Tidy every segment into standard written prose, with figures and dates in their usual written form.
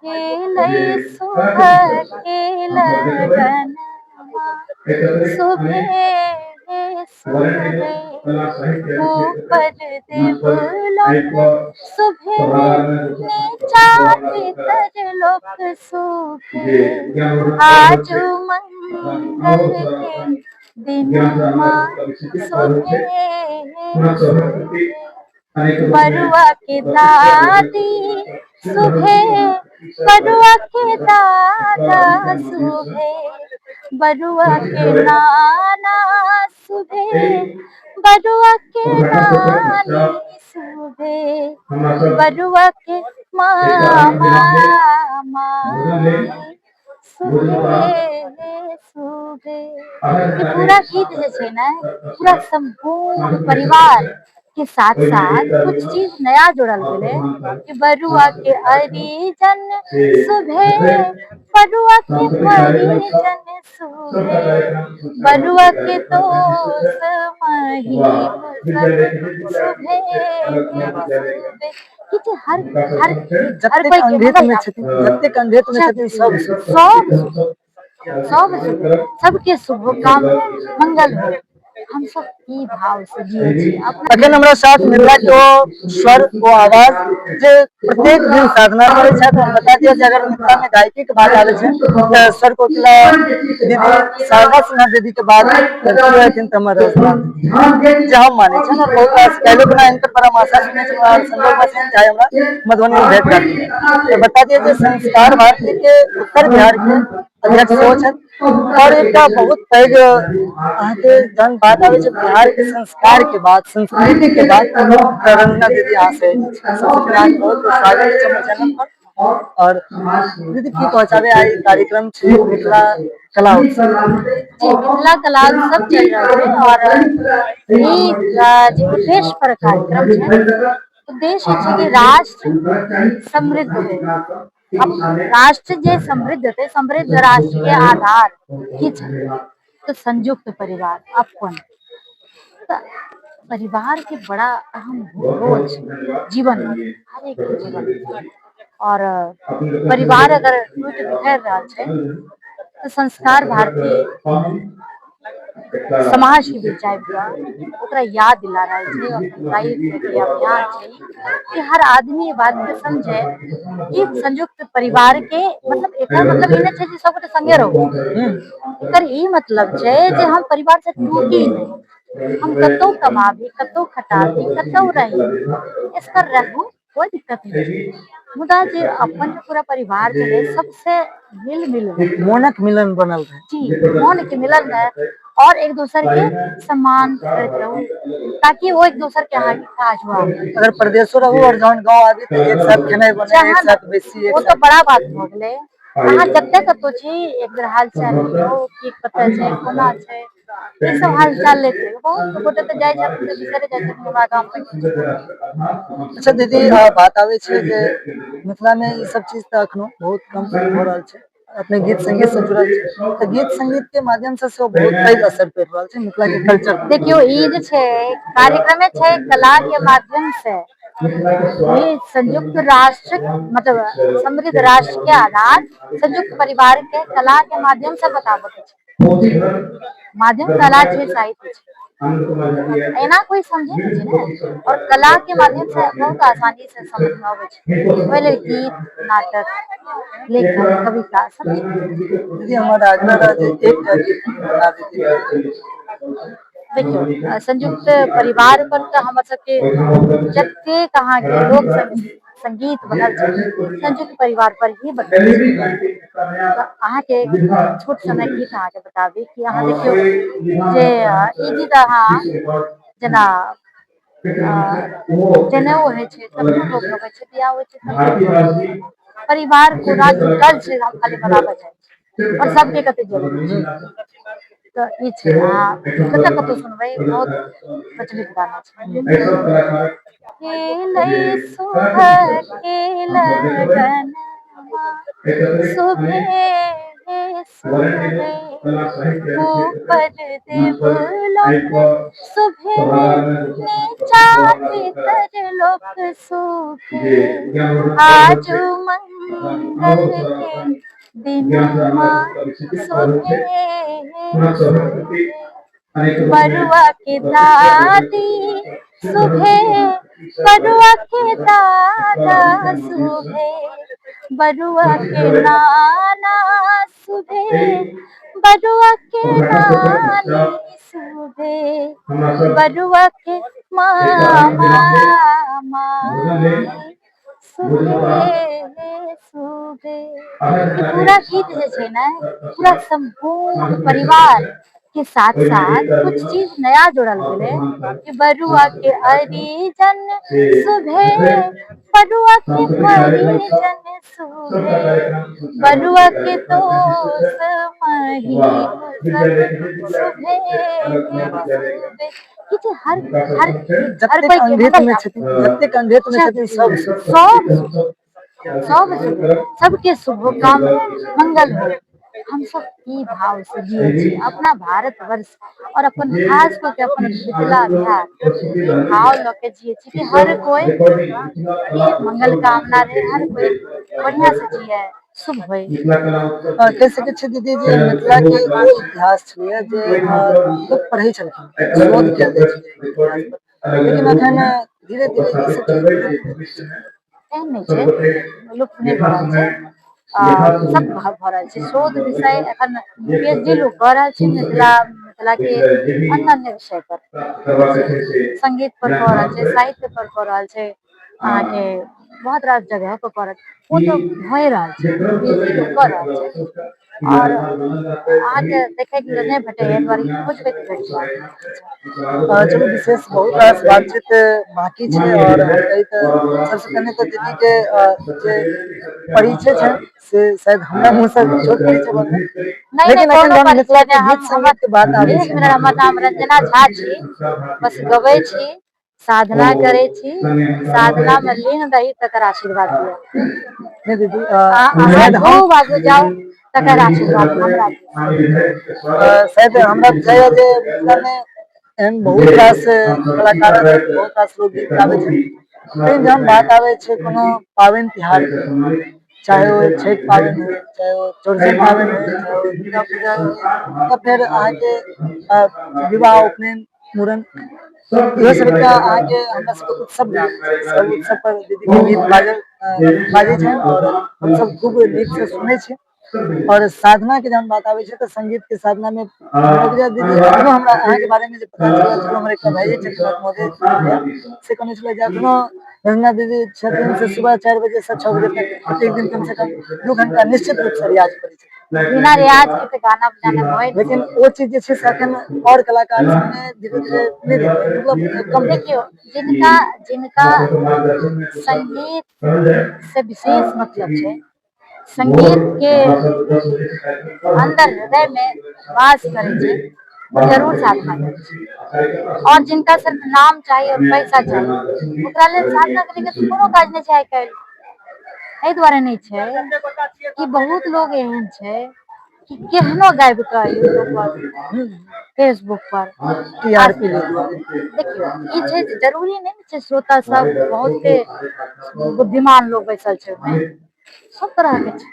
एलै शुभ के लगनमा, शुभे शुभे। ऊपर देवलोक शुभे, नीचा पितर लोक शुभे। आजु मंगल के दिनमा शुभे शुभे। बरुआ के दादी शुभे, बरुआ के दादा शुभे, बरुआ के नाना शुभे, बरुआ के नानी शुभे, बरुआ के मामा मामी शुभे शुभे। ई पूरा गीत जे छै ने, पूरा सम्पूर्ण परिवार के साथ साथ कुछ चीज नया जुड़ल गेलै कि बरुआ के अरिजन शुभे, बरुआ के परिजन शुभे, बरुआ के दोस्त महिम सब शुभे शुभे। किछु हर हर हर जतेक कोई के अंधेत मंगल में छथिन, जतेक अंधेत में छथिन, सब शुभ। सब सब सबके शुभ काम मंगल हो, हम सब ई भाव से जियै छी अपना। अखन हमरा साथ मिथिला के ओ स्वर, ओ आवाज जे प्रत्येक दिन साधना करै छथि। हम बता दिअ जे अगर मिथिला में गायकी के बात आबै छै तऽ स्वर कोकिला दीदी शारदा सिन्हा दीदी के बाद केओ हेथिन तऽ हमर रचना जे हम मानै छियनि। और बहुत रास काल्हियो खुना हिनकर परामर्शा सुनै छलहुँ और संजोग बस एहन जे आइ हमरा मधुबनी में भेट भेल। तऽ बता दिअ जे संस्कार भारती के उत्तर बिहार के अध्यक्ष सेहो छथि और एकटा बहुत पैघ अहाँके जहन बात आबै छै बिहार के संस्कार के बात, संस्कृति के बात, तऽ रंजना दीदी अहाँ से सबसे पहिने अहाँके बहुत बहुत स्वागत अछि हमर चैनल पर। और दीदी, की कहऽ चाहबै, आइ कार्यक्रम छै मिथिला कला उत्सव? जी, मिथिला कला उत्सव चलि रहल छै और ई जे उद्देश्य पर कार्यक्रम छै, उद्देश्य छै कि राष्ट्र समृद्ध हो। अब राष्ट्र जे समृद्ध हेतै, समृद्ध राष्ट्र के आधार की छै? तऽ संयुक्त परिवार। अपन तऽ परिवार के बड़ा अहम रोल छै जीवन मे, हर एक के जीवन मे। और परिवार अगर टूटि बिखरि रहल छै तऽ संस्कार भारती समाज के बीच आबि कऽ ओकरा याद दिला रहल छै। अपन दायित्व के अभियान छै कि हर आदमी ई बात के समझे कि संयुक्त परिवार के मतलब, एकर मतलब ई नहि छै जे सबगोटे संगे रहू। एकर ई मतलब छै जे हम परिवार से टूटी नहि, हम कतौ कमाबी, कतौ खटाबी, कतौ रही, एसकर रहू, कोइ दिक्कत नहि छै, मुदा जे अपन जे पूरा परिवार छलै सबसे मिल मिल रहै। मोनक मिलन बनल रहै। जी, मोन के मिलन रहै और एक दोसर के सम्मान करैत रहू ताकि वो एक दोसर के अहाँके काज हुआ। अगर परदेशो रहू और जहन गाँव आबी तऽ एक साथ खेनाइ बने, एक जहन साथ बैसी, एक ओ तऽ साथ। बड़ा बात भऽ गेलै। अहाँ जते कतौ छी, एक बेर हाल चाल लियौ कि कतऽ छै, कोना छै, ई सब हाल चाल लैत रहियौ। बहुत गोटे तऽ जाइ छथिन तऽ बिसरि जाइ छथिन हमरा गाम मे की छै। अच्छा दीदी, बात आबै छै जे मिथिला मे ई सब चीज तऽ अखनो बहुत कम भऽ रहल छै। अपने गीत संगीत से जुड़ल छै तऽ गीत संगीत के माध्यम से सेहो बहुत पैघ असर पड़ि रहल छै मिथिला के कल्चर पर। देखियौ, ई जे छै कार्यक्रमे छै कला के माध्यम से ई संयुक्त राष्ट्र, मतलब समृद्ध राष्ट्र के आधार संयुक्त परिवार के कला के माध्यम से बताबऽ के छै। माध्यम कला छै, साहित्य छै, एना कोई समझे नहि छै ने। और कला के माध्यम से बहुत आसानी से समझ में अबै छै। ओहि लेल गीत, नाटक, लेखन, कविता सब छै। दीदी, हमर आग्रह रहत जे एकटा गीत बना देती। देखियौ, संयुक्त परिवार पर तऽ हमर सबके जतेक अहाँके लोक संगीत बनल छै, संयुक्त परिवार पर ही बनल छै। तऽ अहाँके छोट सनक गीत अहाँके बताबी कि अहाँ देखियौ जे ई गीत अहाँ जेना जनेउ होइ छै तखनो लोक गबै छै, बियाह होइ छै तखनो लोक गबै छै। परिवार पूरा जुटल छै, हम खाली बनाबऽ जाइ छी और सबके कते जरूरी छै। तऽ ई छै, अहाँ कतऽ कतौ सुनबै, बहुत प्रचलित गाना छै। एलै शुभ के लगनमा, शुभे शुभे। ऊपर देवलोक शोभे, नीचा पितर लोक शोभे। आजु मंगल के दिनमा शोभे शोभे। बरुआ के दादी शोभे, बरुआ के दादा शोभे, बरुआ के नाना शोभे, बरुआ के नानी शोभे, बरुआ के मामा मामी शोभे शोभे। ई पूरा गीत जे छै ने, पूरा सम्पूर्ण परिवार के साथ साथ कुछ चीज नया जुड़ल गेलै कि बरुआ के अरिजन शोभे, बरुआ के परिजन शोभे, बरुआ के दोष मही सब शोभे शोभे। किछु हर हर हर जतेक कोई के अंधेत मतलब मे छथिन, जतेक अंधेत मे छथिन सब सुख। सब सब सबके शुभ काम मंगल हो, हम सब ई भाव से जियै छी अपना भारत वर्ष और अपन खास कऽ के अपन मिथिला बिहार, ई भाव लऽ के जियै छी कि हर कोइ के मंगल कामना रहे, हर कोइ बढ़िया से जियै, शुभ होय। कहि सकै छी दीदी जे मिथिला के ओ इतिहास छलैया जे लोक पढ़ै छलखिन, शोध कयल जाइ छलै इतिहास पर, लेकिन अखन धीरे धीरे ई सब चीज एहन नहि छै, लुप्त नहि भऽ रहल छै, सब भऽ रहल छै शोध विषय। एखन पी एच डी लोक कऽ रहल छै मिथिला मिथिला के अन्य अन्य विषय पर, संगीत पर कऽ रहल छै, साहित्य पर कऽ रहल छै, अहाँके बहुत रास जगह पर कऽ रहल छै। ओ तऽ भए रहल छै, पी एच डी लोक कऽ रहल छै और अहाँके देखैके लेल नहि भेटैया, एहि दुआरे खोजबै तऽ भेट जायत। चलू, विशेष बहुत रास बातचीत बाकी छै और हम कही तऽ सबसँ पहिने तऽ दीदी के जे परिचय छै से शायद हमरा मुँह से छोट परिचय बनलै, नहि, लेकिन एखन कोनो जहन मिथिला परिचय के नहि। गीत हम संगीत के बात आबै एक छै, मिनट, हमर नाम रंजना झा छी, बस गबै छी, साधना करै छी, साधना मे लीन रही तकर आशीर्वाद दिअ। नहि दीदी, अहाँ शायद हम खूब आगू जाउ तकर आशीर्वाद हमरा दिअ। शायद हमरा बुझाइया जे मिथिला मे एहन बहुत रास कलाकार छथि, बहुत रास लोक गीत गाबै छथि, लेकिन जहन बात आबै छै कोनो पाबनि तिहार के, चाहे ओ छठि पाबनि होइ, चाहे ओ चौड़चन पाबनि होइ, चाहे ओ दुर्गा पूजा होइ, या फेर अहाँके विवाह, उपनयन, मूड़न, इहो सब एकटा अहाँके हमरा सबके उत्सव लागै छै। सब उत्सव पर दीदी के गीत बाजल बाजै छनि और हमसब खूब नीक से सुनै छी। और साधना के जहन बात आबै छै तऽ संगीत के साधना मे हमरा बुझाइया दीदी, अखनो हमरा अहाँके बारे मे जे पता चलल छल, हमर एकटा भाइये छथिन महोदय से कहने छलै जे अखनो रंजना दीदी छथिन से सुबह 4 बजे से 6 बजे तक प्रत्येक दिन कम से कम 2 घंटा निश्चित रूप से रियाज करै छथिन। बिना रियाज के तऽ गाना बजाना भए, लेकिन ओ चीज जे छै से अखन और कलाकार सबमे धीरे धीरे नहि देखबै, मतलब कम। देखियौ, जिनका जिनका संगीत से विशेष मतलब छै, संगीत के अन्दर हृदय मे वास करै छै, ओ जरूर साधना करै छै। और जिनका सिर्फ नाम चाही और पैसा चाही, ओकरा लेल साधना करे के कोनो काज नहि छै आइ काल्हि। एहि दुआरे नहि छै कि बहुत लोग एहन छै कि केहनो गाबि कऽ यूट्यूब पर, फेसबुक पर टीआरपी लेल दुआरे। देखियौ, ई छै जे जरूरी नहि ने छै, श्रोता सब बहुते बुद्धिमान लोग बैसल छै ओहिमे, सब तरह के छै।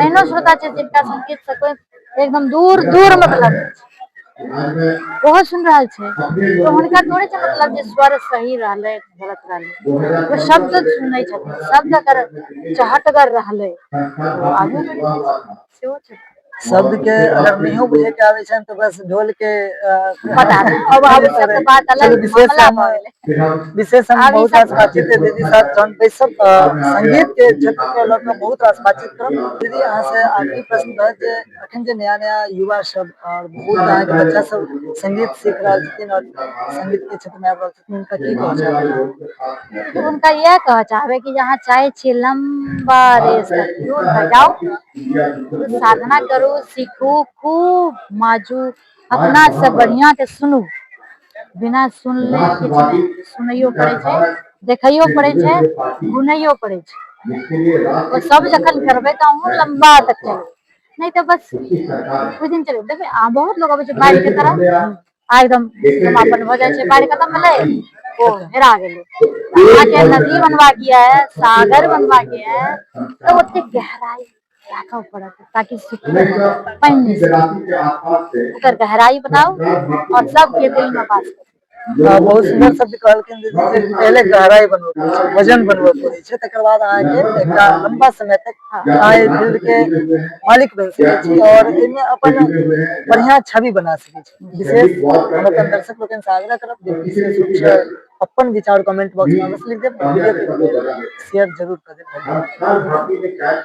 एहनो श्रोता छै जिनका संगीत से कोई एकदम दूर दूर मतलब नहि छै, ओहो सुनि रहल छै, तऽ हुनका थोड़े छै मतलब जे स्वर सही रहलै, गलत रहलै। ओ शब्द सुनै छथिन, शब्द अगर चहटगर रहलै तऽ आगू बढ़ि जाइ छै, सेहो छै। शब्द के अगर नहियो बुझे के आबै छनि तऽ बस ढोल के पता नहि। अब ई सब तऽ बात अलग चलू, विशेष मामला हम भऽ गेलै। विशेष हम आब ई बहुत सब रास बातचीत दीदी साथ जहन बैसब, संगीत के क्षेत्र के लऽ कऽ बहुत रास बातचीत करब। दीदी, अहाँ से आखिरी प्रश्न रहत जे अखन जे नया नया युवा सब और बहुत अहाँके बच्चा सब संगीत सीख रहल छथिन और संगीत के क्षेत्र में आबि रहल छथिन, हुनका की कहऽ चाहबै? हुनका इएह कहऽ चाहबै कि जे अहाँ चाहै छियै लम्बा रेस तक दूर तक जाउ, साधना करू, सीखू, खूब माजू, अपना से बढ़िया के सुनू। बिना सुनले किछु नहि, सुनैयो पड़ै छै, देखैयो पड़ै छै, गुनैयो पड़ै छै। ओ सब जखन करबै तऽ अहूँ लम्बा तक चलबै। नहि तऽ बस कुछ दिन चलू। देखियौ, आ बहुत लोग अबै छै बाढ़ि के तरफ आ एकदम समापन भऽ जाइ छै। बाढ़ि खतम भेलै, ओ हेरा गेलै। अहाँके नदी बनबाके है, सागर बनबाके है, तऽ ओते गहराई राखऽ पड़त ताकि सुखै नहि, पानि नहि सुखै। ओकर गहराई बनाउ और सबके दिल में वास करू। बहुत सुन्दर शब्द कहलखिन दीदी जे पहिले गहराई बनबऽ पड़ै छै, वजन बनबऽ पड़ै छै, तकर बाद अहाँके एकटा लम्बा समय तक अहाँ एहि फील्ड के मालिक बनि सकै छी और एहिमे अपन बढ़िया छवि बना सकै छी। विशेष हम अपन दर्शक लोकनि से आग्रह करब जे विशेष रूप से अपन विचार कमेंट बॉक्स में अवश्य लिख देब, वीडियो के शेयर जरूर कर देब। धन्यवाद।